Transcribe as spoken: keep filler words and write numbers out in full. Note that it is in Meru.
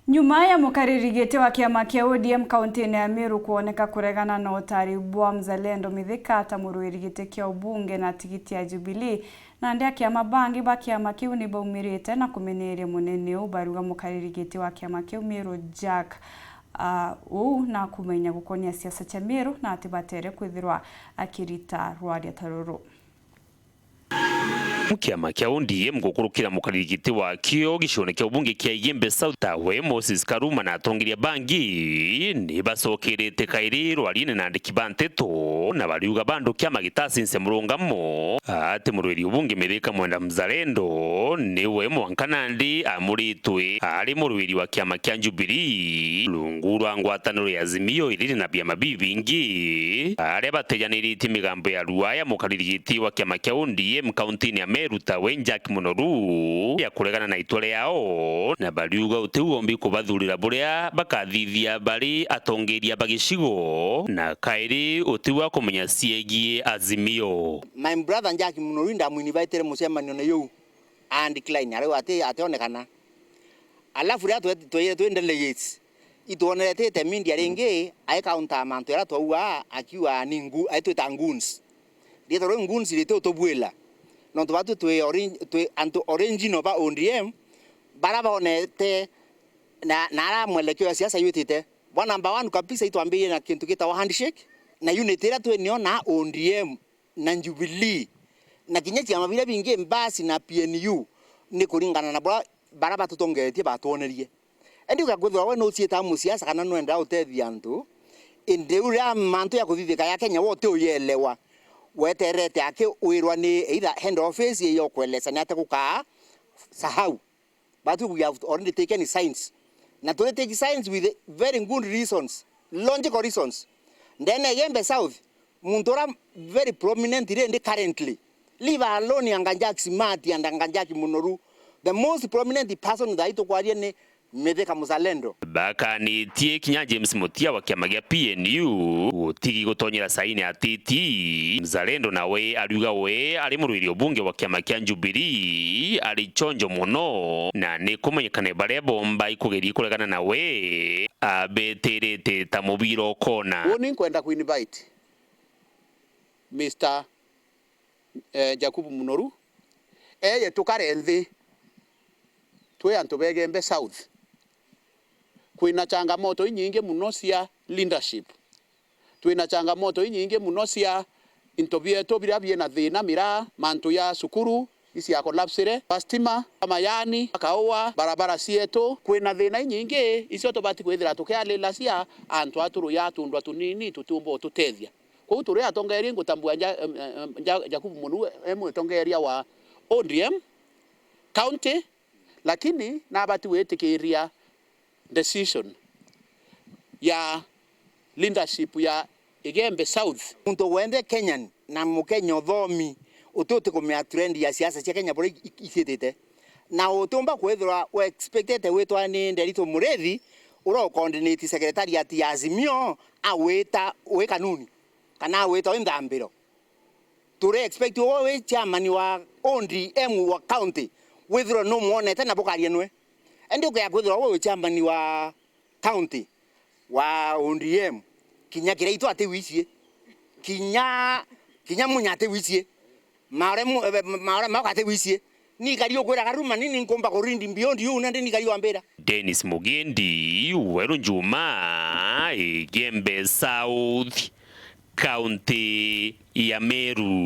Nyuma ya mukariri giti wa kiama kia O D M kauntine ya Meru kwoneka kuregana na utari bwa Mzalendo Mithika ta murwiri giti kia ubunge na tigiti ya Jubilee, nandi akiama bangi ba kiama kiu ni baumirite na kumeneria munene uu, bariuga mukariri giti wa kiama kiu Meru Jack, ah, uu na kumenya gukonia siasa cia Meru na ati batere kwithirwa akirita rwaria ta ruru. Kiama kia O D M gukurukira mukariri giti wakio gicione kia ubunge kia Igembe South, tawe Moses Karuma na atongeria bangi, ni bacokerete kairi rwariene na andiki ba nteto, na bariuga bandu kiama gitacince murungamo, ati murwiri ubunge Mithika Mwenda Mzalendo niwe mwanka nandi amuritwe ari murwiri wa kiama kia Jubilee rungu rwa ngwataniro ya Azimio iriri na biama bibingi, aria batejaniritie migambo ya rua ya mukariri giti wa kiama kia O D M kauntine ya Meru tawe Jack Munoru ya kuregana na itwa riao, na bariuga utiu ombi kubathurira buria bakathithia bari atongeria ba gicigo, na kairi utiu akumenya ciegie Azimio. My brother Jack Munoru ndamuinvitire mucemanio na yuu a decline, ariu ati ationekana. Alafu riria twe-, twe-, twi delegates, itwoneretete media ringi aikauntaa mantu jaria twaugaa, akiuga ni ngu-, aitwita goons. Riitwa riu goons riti utubwila, nontu batwi twi ori-, twi antu original ba O D M, baria bonete na, na aria mwelekeo ya siasa yutite. Bwa number one kabisa, itwambirie na kintu gitawa handshake, na unity iria twi nio na O D M na Jubilee, na kinya ciama biria bingi, Mbasi na P N U, ni kuringana na bura-, baria batutongeetie batwonerie. Indi ugakwithirwa we nuciitaa musiasa kana nwendaa utethia antu, indi riu riria mantu ya kuthithika ya Kenya we uti uyelewa, weterete aki wirwa ni either head office iyo kueleza ni atia gukaa, sahau. But we have already taken signs. Na turi take signs with very good reasons, logical reasons. Ndene ya Igembe South, muntu uria very prominent rindi currently, leave alone anga Jack Smart and anga Jack Munoru. The most prominent person thaa ii tukwaria ni Mithika Mzalendo. Bakanitie kinya James Mutia wa kiama gia P N U gutigi gutonyera saini atiti. Mzalendo nawe ariuga we ari murwiri ubunge wa kiama kia Jubilee ari chonjo mono, na ni kumenyekane baria bomba ikugeria kuregana nawe abeterete ta mubira ukona. Uu ni nkwenda ku invite Mister eh, Jakubu Munoru, eeye tukare nthi twi antu ba Igembe South. Kwina changamoto inyingi mono cia leadership. Twina changamoto inyingi mono cia into bietu biria biina thina miraa, mantu ya cukuru, iciakolapsire, mastima, amayani, akaua, barabara cietu. Kwina thina inyingi icio tubati kwithira tukialila cia antu a turuya tundwa tunini tutiumba ututethia. Kwou turi atongeeria, ngutambua Nja-, em, em, Nja-, Jakubu Munu e mwitongeeria wa O D M county, lakini nabati gwitikiria decision ya leadership ya Igembe South. Muntu wenthe Kenyan na Mukenya uthomi uti utikumenya trend ya siasa cia Kenya buria i-, i-, iciitite. Na utiumba kwithirwa u expectete witwa ni Nderitu Muriithi, uria u coordinate secretariat ya Azimio, awita wi kanuni, kana awita wi nthambiro. Turi expect uwe wi chairman wa O D M wa county, withirwe numwonete na bukaria nwe. Indi ukea kwithirwa uwe wi chairman wa county wa O D M, kinya Kiraitu atiwicie, kinya, kinya Munya atiwicie, Maore mu-, eh, Maore Maoka atiwicie. Ni kari ukwira Karuma, ni, ni nkumba ku read beyond you, nandi ni kari wambira. Dennis Mugendi, Weru Njuma, Igembe South, county ya Meru.